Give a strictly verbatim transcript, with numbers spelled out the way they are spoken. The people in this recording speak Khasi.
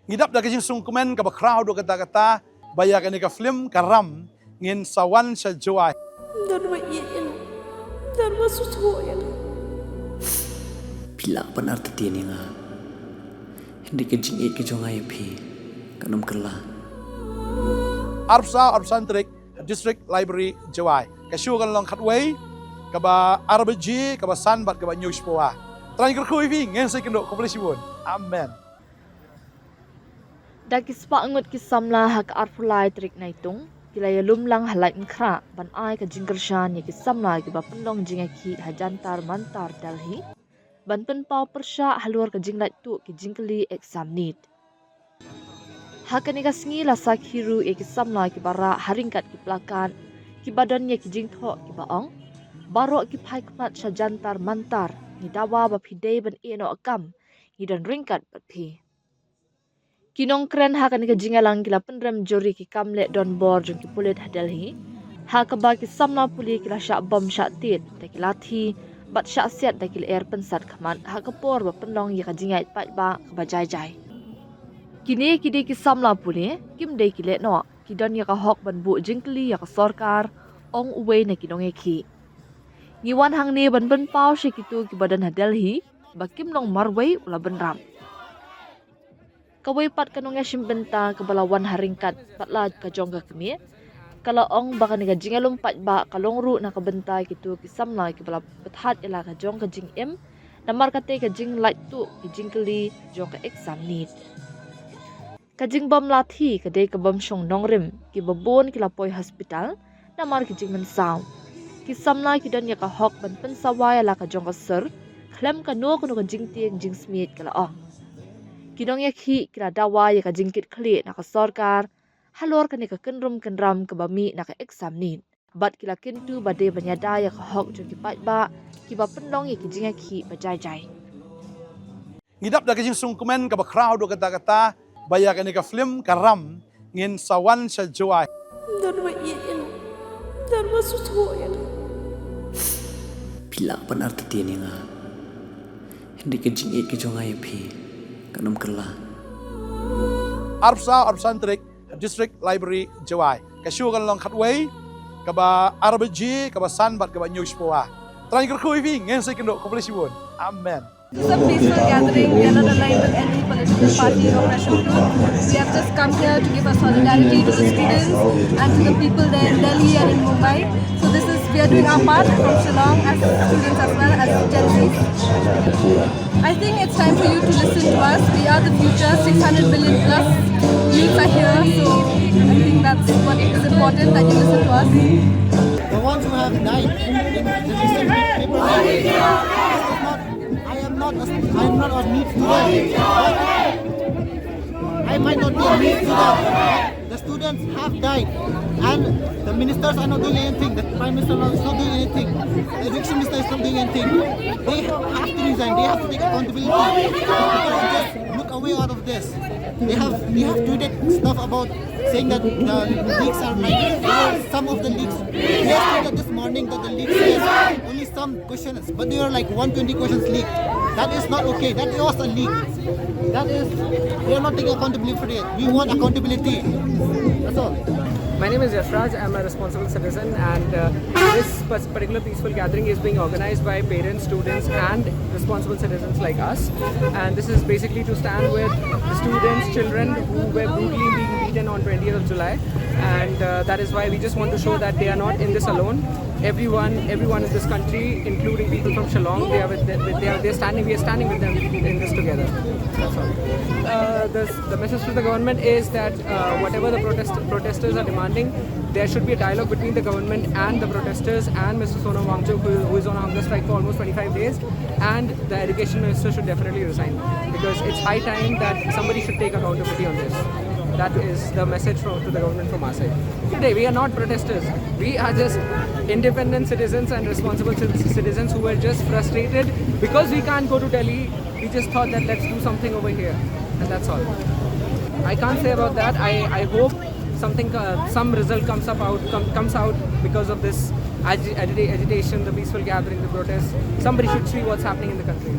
Ngi dap da ka jingsngewkmen kaba khraw haduh katta katta ba ïa kane ka film Ka Ram ngin sa wan sha Jowai. Don ba ïeit ïa nga. Don ba sngewsih ïa nga. Phi lah ban artatien ïa nga. Hynrei ka jingïeit ka jong nga ïa phi kan ym kylla. Arphew saw arphew san tarik, District Library Jowai. Ka show kan long khatwei, kaba ar baje, kaba san bad kaba hynñiew shiphew. Trai kyrkhu ïa phi, ngin sa ïakynduh, khublei shibun. Amen. Da ki spah ngut ki samla ha ka arphew lai tarik Naitung, ki la ïalum lang ha Laitumkhrah ban ai ka jingkyrshan ïa ki samla kiba pynlong jingïakhih ha Jantar Mantar Delhi, ban pynpaw pyrshah halor ka jinglait tuh ki jingkylli exam NEET. Ha kane ka sngi la sakhi ruh ïa ki samla kiba rah ha ryngkat ki plakat kiba don ïa ki jingthoh kiba ong, baroh ki phai khmat sha Jantar Mantar, ngi dawa ba phi dei ban ïeh noh kam, ngi don ryngkat bad phi. Ki nongkren ha kane ka jingïalang ki la pynrem jur ïa ki kam leh donbor jong ki pulit ha Delhi, ha kaba ki samla pule ki la shah bom shah tied da ki lathi bad shah siat da ki lyer pynsat khmat ha ka por ba pynlong ïa ka jingïaid paidbah kaba jai jai. Kine ki dei ki samla pule, kim dei ki lehnoh, ki don ïa ka hok ban buh jingkylli ïa ka sorkar, ong uwei na ki nongïakhih. Ngi wan hangne ban pynpaw sha kito kiba don ha Delhi ba kim long marwei u la bynrap. Kawei pat ka nongïashim bynta kaba la wan ha ryngkat bad la ka jong ka kmie, ka la ong ba kane ka jingïalum paidbah ka long ruh na ka bynta kito ki samla kiba la pynthait ïa la ka jong ka jingim, namar kata ka jinglait tuh ki jingkylli jong ka exam NEET. Ka jingbom lathi ka dei ka bym shong nongrim, kiba bun ki la poi hospital namar ki jingmynsaw. Ki samla ki don ïa ka hok ban pynsawa ïa la ka jong ka sur, khlem kano kano ka jingtieng jingsmiej, ka la ong. Ki nongïakhih ki la dawa ïa ka jingkitkhlieh na ka sorkar halor kane ka kynrum kynram kaba mih na ka exam NEET, bad ki la kyntu ba dei ban ïada ïa ka hok jong ki paidbah kiba pynlong ïa ki jingïakhih ba jai jai. Ngi dap da ka jingsngewkmen kaba khraw haduh katta katta ba ïa kane ka film Ka Ram ngin sa wan sha Jowai. Don ba ïeit ïa nga. Don ba sngewsih ïa nga. Phi lah ban artatien ïa nga. Hynrei ka jingïeit ka jong nga ïa phi kan ym kylla. Arphew saw arphew san tarik, District Library Jowai. Ka show kan long khatwei, kaba ar baje, kaba san bad kaba hynñiew shiphew. Trai kyrkhu ïa phi, ngin sa ïakynduh, khublei shibun. Amen. This is a peaceful gathering. We are not aligned with any political party or pressure group. We have just come here to give our solidarity to the students and to the people there in Delhi and in Mumbai. So this is, we are doing our part from Shillong as students as well as Gen Z. I think it's time for you to listen to us. We are the future, six hundred million plus youths are here. So I think that's what is important, that you listen to us. The ones who have died in the recent paper, I am not a, I am not a NEET student. I might not be a NEET student. The students have died, and the ministers are not doing anything. The Prime Minister is not doing anything. The Education Minister is not doing anything. They have to resign. They have to take accountability. People just look away out of this. They have, they have tweeted stuff about saying that the leaks are, like, there were some of the leaks. They have tweeted this morning that the leaks, yes, only some questions, but there are, like, one twenty questions leaked. That is not okay. That was a leak. That is, they are not taking accountability for it. We want accountability. That's all. My name is Yashraj. I'm a responsible citizen, and uh, this pers- particular peaceful gathering is being organized by parents, students, and responsible citizens like us. And this is basically to stand with the students, children who were brutally being beaten on twentieth of July. And uh, that is why we just want to show that they are not in this alone. Everyone, everyone in this country, including people from Shillong, they are with, with they are they're standing. We are standing with them in this together. That's all. Uh, this, the message to the government is that uh, whatever the protest, protesters are demanding, there should be a dialogue between the government and the protesters and Mister Sonam Wangchuk, who, who is on a hunger strike for almost twenty-five days, and the education minister should definitely resign, because it's high time that somebody should take accountability on this. That is the message from, to the government from our side. Today, we are not protesters. We are just independent citizens and responsible ci- citizens who were just frustrated because we can't go to Delhi. We just thought that let's do something over here, and that's all. I can't say about that. I, I hope something, uh, some result comes up out com- comes out because of this agi- agita- agitation, the peaceful gathering, the protest. Somebody should see what's happening in the country.